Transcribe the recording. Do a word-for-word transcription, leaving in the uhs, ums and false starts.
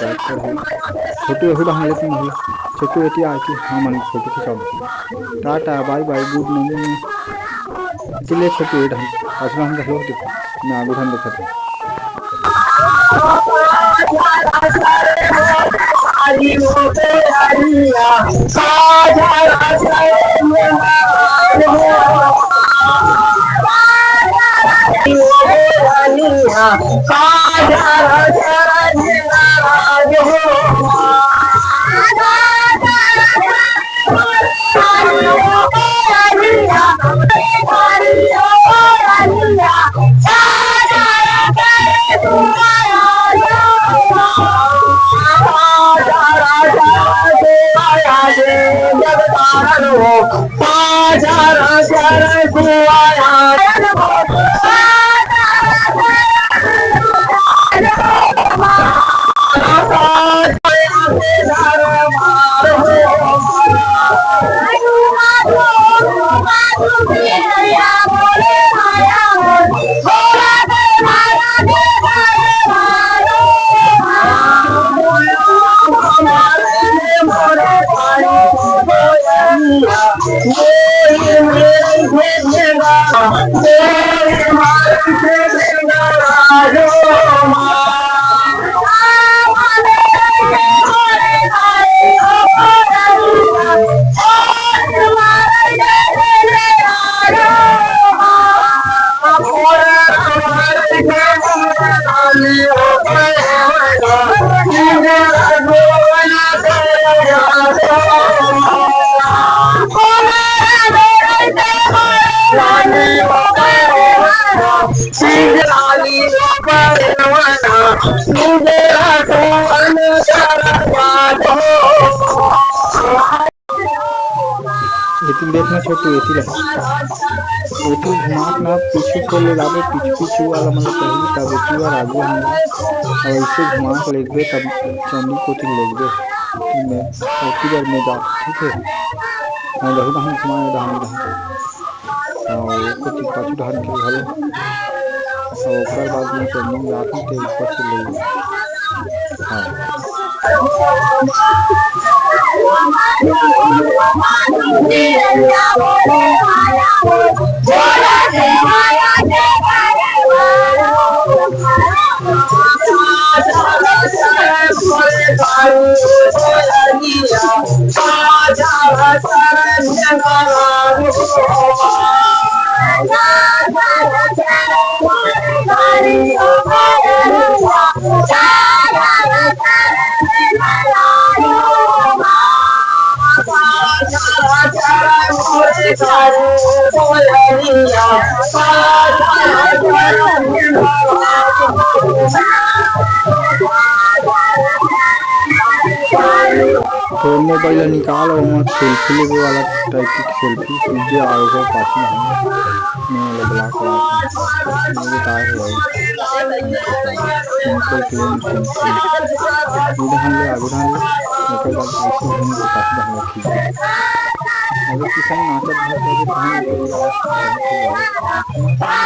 छोटू एहू डहन लेकिन नहीं। छोटू एती आके हमन फोटो खिंचाबो। Tata, bye bye, good night। एती ले छोटू ए डहन, पाछू डहन घलो देख, मैं आगू डहन देखत हूँ। एती देखना छोटू, एती ला, एती घुमा के ना पीछू छोड़ ले जाबे, पीछू पीछू वाला मन ला कही, तब एती बार आगू हमला, अउ ऐसे घुमा के लेगबे, तब चंदू कोती लेगबे। मैं ओती बार मैं जात, ठीक है, मैं लहू डहन घुमा, डहन डहन। अउ कोती पाछू डहन के घलो। अउ ओकर बाद में चंदू जात हूँ, ते ऊपर से ले। हाँ। तो मोबाइल ला निकाल, ओमा सेल्फी लेवे वाला टाइप के सेल्फी खींच दे, आए हो पाछू में हम, मैं वाला ब्लॉक वाला, मैं बताए हो भाई, हम के साथ, उनको प्लेन, उनको प्लेन, ये डहन ले, आगू डहन ले, ओकर बाद ऐसे घूम के पाछू डहन ले खींच दे। अगर किसान नाचत भर लगे, तो हम लोग यार, बहुत ही ज्यादा